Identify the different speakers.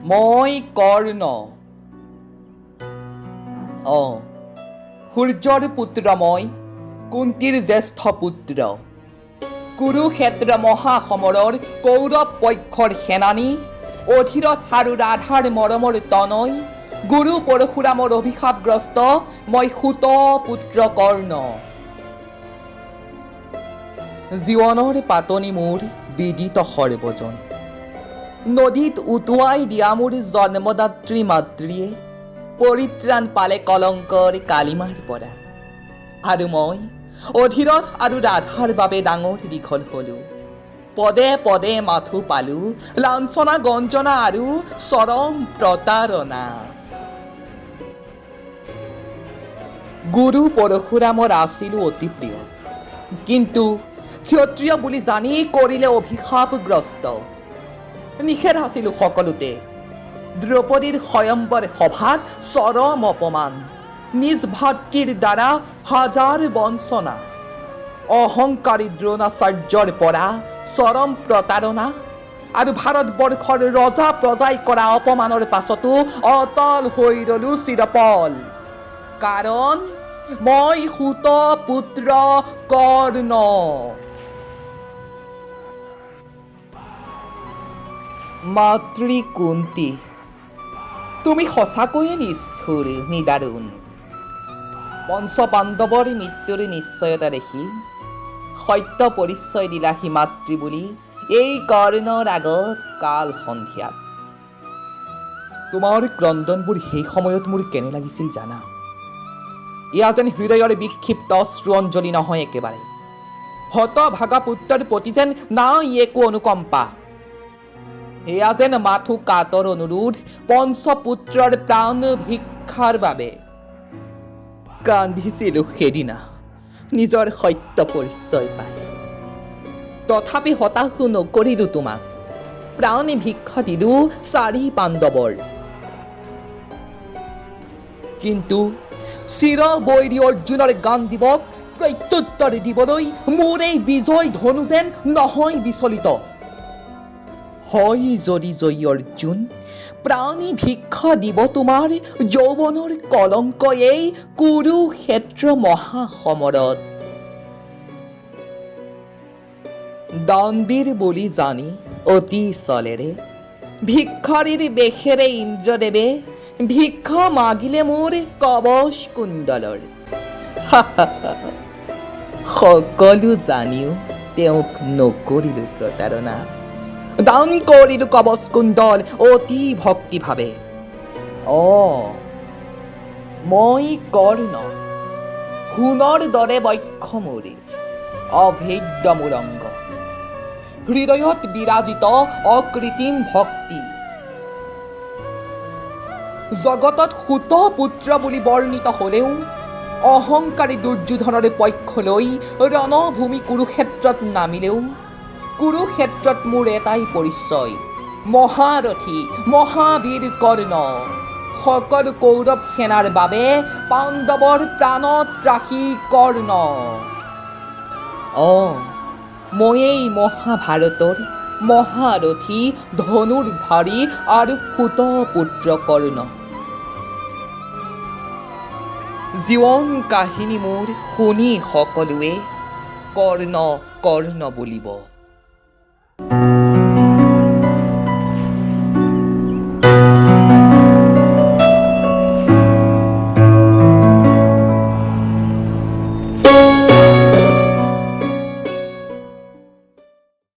Speaker 1: মই কৰ্ণ। অ, সূৰ্যৰ পুত্ৰ মই, কুন্তীৰ জ্যেষ্ঠ পুত্ৰ, কুৰুক্ষেত্ৰ মহাসমৰৰ কৌৰৱ পক্ষৰ সেনানী, অধীৰথ আৰু ৰাধাৰ মৰমৰ তনয়, গুৰু পৰশুৰামৰ অভিশাপগ্ৰস্ত মই সুত পুত্ৰ কৰ্ণ। জীৱনৰ পাতনি মোৰ বিদিত সৰ্বজন। নদীত উটুৱাই দিয়া মোৰ জন্মদাত্ৰী মাতৃয়ে পৰিত্ৰাণ পালে কলংকৰ কালিমাৰ পৰা, আৰু মই অধীৰথ আৰু ৰাধাৰ বাবে ডাঙৰ দীঘল হলো। পদে পদে মাথো পালো লাঞ্ছনা, গঞ্জনা আৰু চৰম প্ৰতাৰণা। গুৰু পৰশুৰামৰ আছিলো অতি প্ৰিয়, কিন্তু ক্ষত্ৰিয় বুলি জানি কৰিলে অভিশাপগ্ৰস্ত। নিষেধ আছিলো সকলোতে। দ্ৰৌপদীৰ স্বয়ম্বৰ সভাত চৰম অপমান, নিজ ভাতৃৰ দ্বাৰা হাজাৰ বঞ্চনা, অহংকাৰী দ্ৰোণাচাৰ্যৰ পৰা চৰম প্ৰতাৰণা আৰু ভাৰতবৰ্ষৰ ৰজা প্ৰজাই কৰা অপমানৰ পাছতো অটল হৈ ৰলো চিৰপল, কাৰণ মই সুত পুত্ৰ কৰ্ণ। মাতৃ কুন্তী, তুমি সঁচাকৈয়ে নিষ্ঠুৰ, নিদাৰুণ। পঞ্চ পাণ্ডৱৰ মৃত্যুৰ নিশ্চয়তা দেখি সত্য পৰিচয় দিলাহি মাতৃ বুলি এই কৰ্ণৰ আগত কাল সন্ধিয়াত। তোমাৰ ক্ৰন্দনবোৰ সেই সময়ত মোৰ কেনে লাগিছিল জানা? এয়া যেন হৃদয়ৰ বিক্ষিপ্ত অশ্ৰু অঞ্জলি নহয়, একেবাৰে হতভাগা পুত্ৰৰ প্ৰতি যেন নাই একো অনুকম্পা। এয়া যেন মাথো কাতৰ অনুৰোধ পঞ্চপুত্ৰৰ প্ৰাণ ভিক্ষাৰ বাবে। কান্দিছিলো সেইদিনা নিজৰ সত্য পৰিচয় পাই, তথাপি হতাশ নকৰিলো তোমাক। প্ৰাণ ভিক্ষা দিলো চাৰি পাণ্ডৱৰ, কিন্তু চিৰ বৈৰী অৰ্জুনৰ গান্ধীৱক প্ৰত্যুত্তৰ দিবলৈ মোৰ এই বিজয় ধনু যেন নহয় বিচলিত। হয় যদি জয়ী অৰ্জুন, প্ৰাণী ভিক্ষা দিব তোমাৰ যৌৱনৰ কলংক এই কুৰুক্ষেত্ৰ মহাসমৰত। দানবীৰ বুলি জানি অতি চলেৰে ভিক্ষাৰীৰ বেশেৰে ইন্দ্ৰদেৱে ভিক্ষা মাগিলে মোৰ কৱচ কুণ্ডলৰ। সকলো জানিও তেওঁক নকৰিলো প্ৰতাৰণা, দান কৰিলো কৱচ কুণ্ডল অতি ভক্তিভাৱে। অ, মই কৰ্ণ, সোণৰ দৰে বক্ষ মোৰ, অভেদ্য মোৰ অংগ, হৃদয়ত বিৰাজিত অকৃত্ৰিম ভক্তি। জগতত সুত পুত্ৰ বুলি বৰ্ণিত হলেও অহংকাৰী দুৰ্যোধনৰ পক্ষ লৈ ৰণভূমি কুৰুক্ষেত্ৰত নামিলেও কুৰুক্ষেত্ৰত মোৰ এটাই পৰিচয়, মহাৰথী মহাবীৰ কৰ্ণ। সকলো কৌৰৱ সেনাৰ বাবে পাণ্ডৱৰ প্ৰাণত ৰাখি কৰ্ণ। অ, ময়েই মহাভাৰতৰ মহাৰথী ধনুৰ্ধাৰী আৰু সুত পুত্ৰ কৰ্ণ। জীৱন কাহিনী মোৰ শুনি সকলোৱে কৰ্ণ কৰ্ণ বুলিব।